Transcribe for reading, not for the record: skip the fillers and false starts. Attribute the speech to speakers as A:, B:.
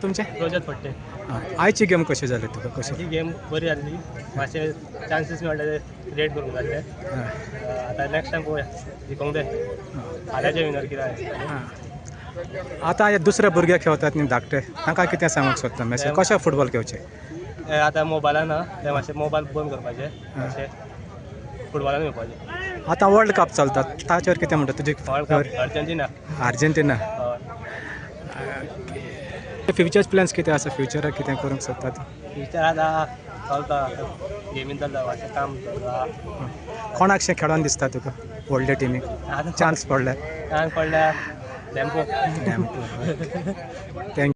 A: तुमचें?
B: रजत फडते.
A: आयची गेम कशी जाली तुका, कशी?
B: ही गेम बरी जाल्ली. मातशे चान्सीस मेळ्ळे ते क्रिएट करूंक जाल्ले. आतां नेक्स्ट टायम पळोवया, जिखोंक जाय. फाल्यांचे विनर कितें आसा.
A: आतां हे दुसरे भुरगे खेळतात न्ही धाकटे, तांकां कितें सांगूंक सोदता मॅसेज, कशें फुटबॉल खेळचें?
B: हे आतां मोबायलान ना, ते मातशे मोबायल बंद करपाचे, मातशे फुटबॉलान येवपाचे.
A: आतां वर्ल्ड कप चलता, ताचेर कितें म्हणटा तुजी?
B: World cup Argentina.
A: Argentina.
B: हय.
A: फ्युचर प्लॅन्स कितें आसा? फ्युचराक कितें करूंक सोदता तूं?
B: फ्युचर आतां चलता, गेमीन चलता, मातशें काम चलता.
A: कोणाक शें खेळोन दिसता तुका व्हडले टिमीक?
B: आतां
A: चान्स पडल्यार?
B: चान्स पडल्यार Dempo.
A: Thank.